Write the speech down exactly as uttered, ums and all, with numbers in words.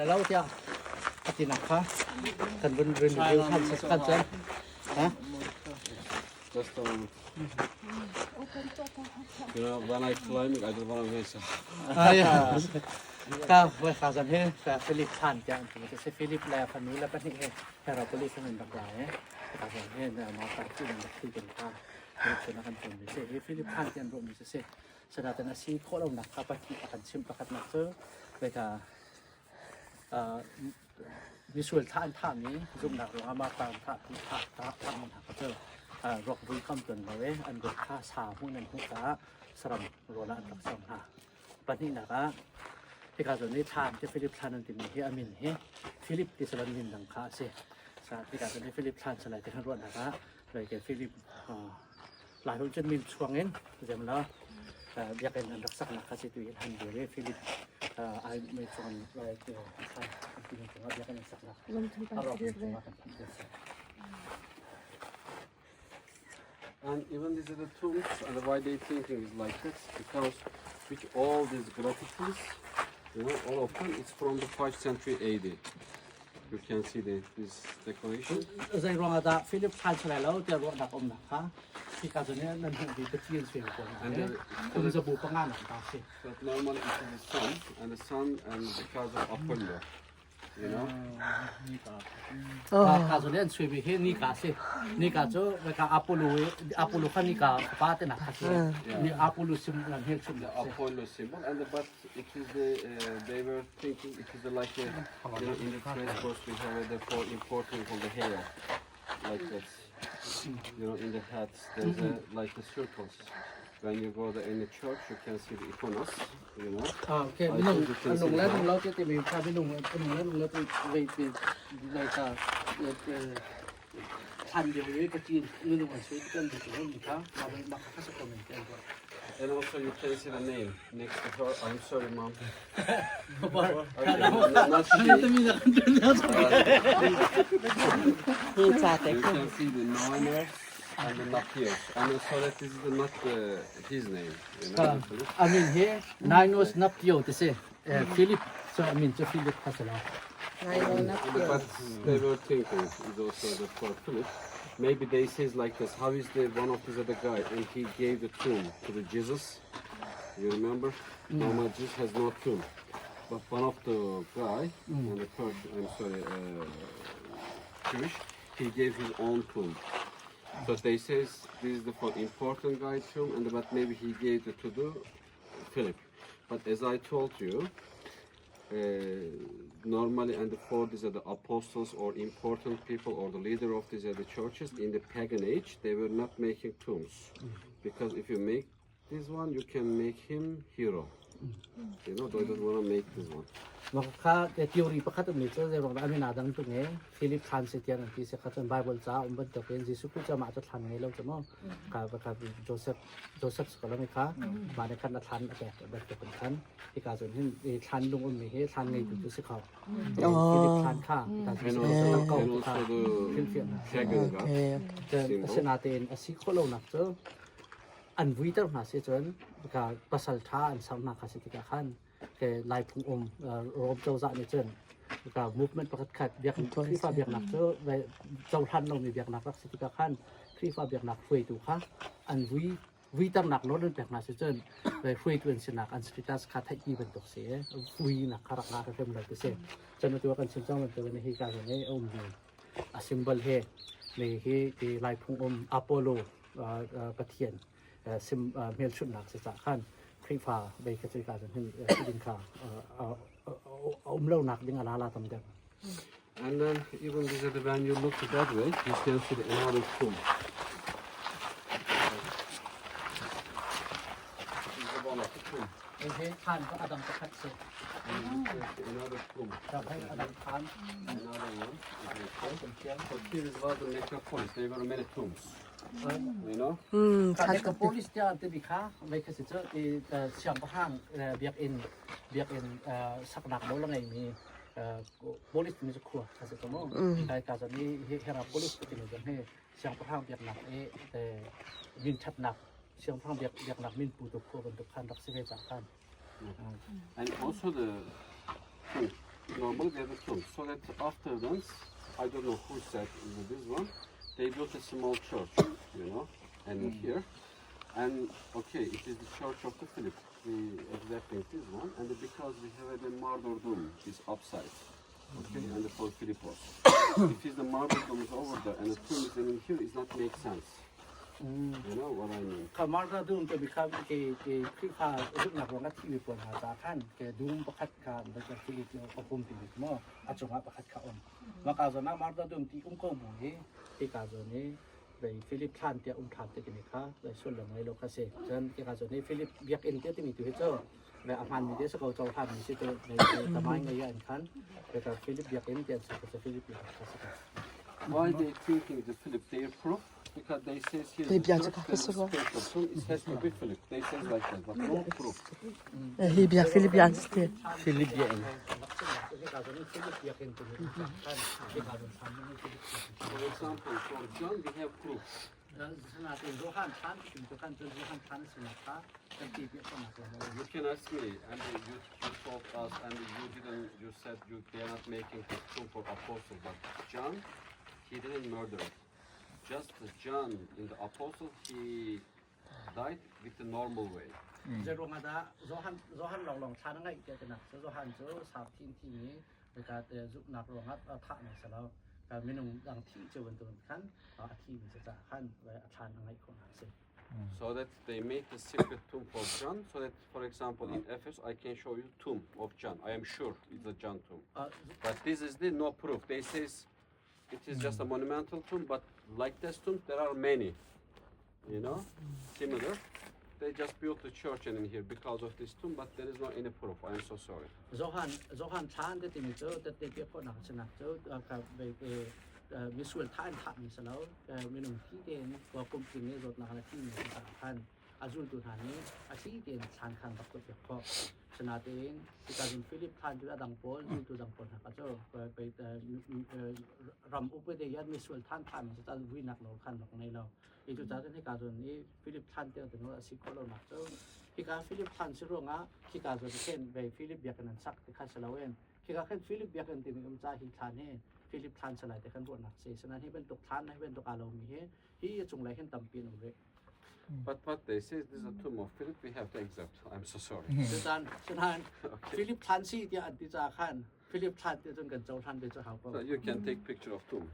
Lo tia, a ti nak kha. Kan vun rin rin khan sa khan sa. Ha? Just a moment. You know, when I climbing, I don't want to mess up. Ah, yeah. Ka, well, ka zan he, ka Philip Tan tia, ka si Philip la, ka nu la, ka ni he, ka ra police ang dak la he. Ka zan he, na ma ka ti na ti kan ka. Philip na kan pun ni se, he Philip Tan tia ro ni se. Sa da tan a si ko lo nak ka pa ki pa kan sim pa kat nak so. Ka, ah, Misual thah an thah mi, zumhnak ruang ah martar an thah, thah, thah, thah man hak a tel. Ah, ruak vui kam tuan lo e, an ruak kha sa hmun an hmuh caah saram rual ah an rak sang hna. Pahnihnak ah, hika zawn i thlan, ti Philip thlan an timi hi a min hi, Philip ti salam min dang kha a si. Sa, hika zawn i Philip thlan salai ti khan ruahnak ah, Lai ke Philip, ah, Lai hun cun min chuang in, zem la, ah, biakinn an rak saknak kha si tu i han diri Philip, ah, ai min chuang in, lai ke, ah, an ti min chuang ah biakinn an saknak. Lam thum a rawk min chuang ah kan ti sak. And even these are the tombs, and why they thinking is like this, because with all these graffitis, you know, all of them, it's from the first century A D. You can see the, this decoration. Zei ruangah dah Philip thlan salai lo tiah ruahnak a umnak kha. Hika zawn nih nan hmuh dih Pathian suai ko na. And the, um zabu panga nak ta si. But normally it is the sun, and the sun, and because of Apollo, you know. Nika. Oh. Ka, ka zawn nih an suai mi hi Nika si. Nika cu ka Apollo, Apollo kha Nika pa te nak kha si. Yeah. Ni Apollo sim nan hel sim the nak si. Apollo symbol, and the, but It is the, uh, they were thinking it is the, like, uh, you know, in the transport we have the four important of the hair, like that. You know, in the hats, there's a, like, a circles. When you go there in the church, you can see the iconos, you know. Ah, okay. Minung, minung le nung lo ke ti mi kha minung, minung le nung lo ti wei ti, like, uh, like, uh, Chan deuh i ka cin, nu nu an sui kan deuh tu ni kha, ma bai ma kha sa ko men kan ko. And also you can see the name next to her. I'm sorry, mom. Baba. Okay, not, not she. He chat. You can see the Noiner and the Napio. And I'm sorry, this is the, not the, his name. You know? I mean here, Ninos Napio, they say. Eh, Philip, so I mean, so Philip has a lot. Ngai no na. But they were thinking is also the for Philip. Maybe they says like this, how is the one of these other guy and he gave the tomb to the Jesus? You remember? Now my Jesus has no tomb. But one of the guy and the church, I'm sorry, uh, Jewish, he gave his own tomb. But they says this is the for important guy tomb, and but maybe he gave it to the Philip. But as I told you, uh, normally, and the four, these are the apostles or important people or the leader of these are the churches in the pagan age, they were not making tombs. Because if you make this one, you can make him hero. You know, they don't want to make this one. Maka kha, eh, theory pakhat um ni cu, zei ruang a min a dang tu nge, Philip Francis tiang an ti si kha cun Bible ca um bantuk in Jesuh Khrih cu amah cu thlan ngei lo cu maw? Ka, ka Joseph, Joseph si ko lo mi kha, mah nih khan a thlan a pek bantuk in khan, hika cun hin, eh, thlan lung um mi hi thlan ngei tu tu si kho. Eh, Philip thlan kha, ka And Jesuh also, Khrih and kha, also the Philip fian. Dragon god Okay. Cun symbol. Asinain a si kho lo nak cu, an vuiter hna si cun, ka pasal ṭha an sang hna kha si tikah khan, ke Laiphung um, uh, Rom cozah nih cun, ka movement pakhat khat biak, Khrihfa biaknak cu, vai, cohlan lomi biaknak rak si tikah khan, Khrihfa biaknak hruaitu kha an vui, vuiternak nawl an pek hna si cun, vai, hruaitu an sinak an status kha theihpi bantuk si, vuinak kha rak ngah hrem lo ti si. Cun atu kan chim cang bantuk in hi ka zan i a ummi a symbol he, mi hi, hi Laiphung um Apollo, uh, uh, Pathian. Eh, sim, eh, hmelchunhnak si caah khan Khrihfa bei ka cuika cun hin, eh, si ding kha, eh, eh, eh, a um lonak ding a lala tam deuh. And then even this is the, when you look that way, you can see the another tomb. This is the one of the tomb. Hei, hei, khan kha a dang pakhat si. And you can see another tomb. Ka hei a dang khan. Another one. But here is about the necropolis. There were many tombs. You know? Hmm, ka necropolis tiah an timi kha, vei kha si cu, i, eh, siangpahrang, eh, biakinn, biakinn, eh, saknak lo la ngeimi, eh, polis timi cu khua kha si cu maw? Kai ka zan i hi, hi ra polis ka timi zan hi, siangpahrang biaknak i, eh, min ṭhatnak, siangpahrang biak, biaknak min pu tu khua bantuk khan rak si ve caah khan. And also the, hmm, Normally they have a tomb. So that after once, I don't know who said this one, they built a small church, you know, and here. And okay, it is the church of the Philip, the exact thing, this one. And because we have a martyrdom is upside, okay, and the Pope Philip was. It is the martyrdom is over there, and the tomb is in here, is not make sense. You know what I mean? คำว่าระดุมจะมีคำเกเกคลิกพาสุดหนักลงกับที่มีผลหาจากขั้นแกดุมประคัดการแล้วก็ที่เราควบคุมติดหม้ออาจจะว่าประคัดข้าอมมากาโซนามาระดุมที่อุ้มก็บุยที่กาโซนี้ไปฟิลิปท่านเตียอุ้มทานเตียกินค่ะไปส่วนลงในโลกาเซจันที่กาโซนี้ฟิลิปเบียกเอ็นเตียที่มีตัวเจ้าไปอาหารมีเตียสกาวเจ้าท่านมีสิตัวในตะไม้ในยันคันไปกับฟิลิปเบียกเอ็นเตียสกาวฟิลิปเบียก Why they thinking the Philip? They proof because they says here They the biya church ka and the so. Special Tomb, it has to be Philip. They says like that, but no proof. He biya Philip biya te. Philip biya in. For example, for John we have proof. สนาติโรหันท่านถึงตัวขั้นจนโรหันท่านสนับพระกันตีเปียกสนับ You can ask me, and you, you told us, and you didn't. You said you they are not making the tomb for apostle, but John, he didn't murder it. Just John in the apostle, he died with the normal way. จะรวมมาดาโรหันโรหันลองลองท่านง่ายเกิดนะโรหันโจสามทีมทีนี้ในการจะจุกนักรองครับท่านในสลาวการมีนุ่งดังที่จะวันตัวขั้นอาทีมจะจะขั้นไว้ท่านง่ายของหาเสร็จ So that they made a separate tomb for John, so that, for example, in Ephesus, I can show you tomb of John. I am sure it's a John tomb. But this is the no proof. They says it is just a monumental tomb, but like this tomb, there are many, you know, similar. They just built the church and in here because of this tomb, but there is no any proof. I am so sorry. โรหันโรหันท่านได้ติดเจอแต่เด็กเปียกคนหนักชนะเจอกับไปไปมิสเวลท่านท่านในสลาวมีนุ่งที่เด่นกว่าคุมกินในรถนักที่มีสามพัน อาจุนตุนหานี้อาทิเตียนทานคันบักตุกยกข้อชนะเตียนที่การเป็นฟิลิปทานจุดดังโพลจุนตุดังโพลหากเจ้าไปไปเอ่อเอ่อรำอุปเดยันมิสเวลทานทานจะตั้งวินักเราคันบักในเราอีกจุดจัดที่การส่วนนี้ฟิลิปทานเตียนถึงว่าสิโคโลนักเจ้าที่การฟิลิปทานสิโรงอ่ะที่การส่วนเช่นไปฟิลิปเบียกนันสักที่ข้าสลาเวนที่การเช่นฟิลิปเบียกนันติมีกำจาหินทานเฮฟิลิปทานสลายแต่ขันบวชหนักเสียฉะนั้นให้เป็นตกทานให้เป็นตกอาลงมีเฮที่จะจงไรเห็นตำปีนอุเร But what they say, this is a tomb of Philip. We have to accept. I'm so sorry. คือการฉะนั้นฟิลิปทันซี่ที่อันติจาขันฟิลิปทันที่จนกันเจ้าทันเป็นเจ้าเขาก็ So you can take picture of tomb.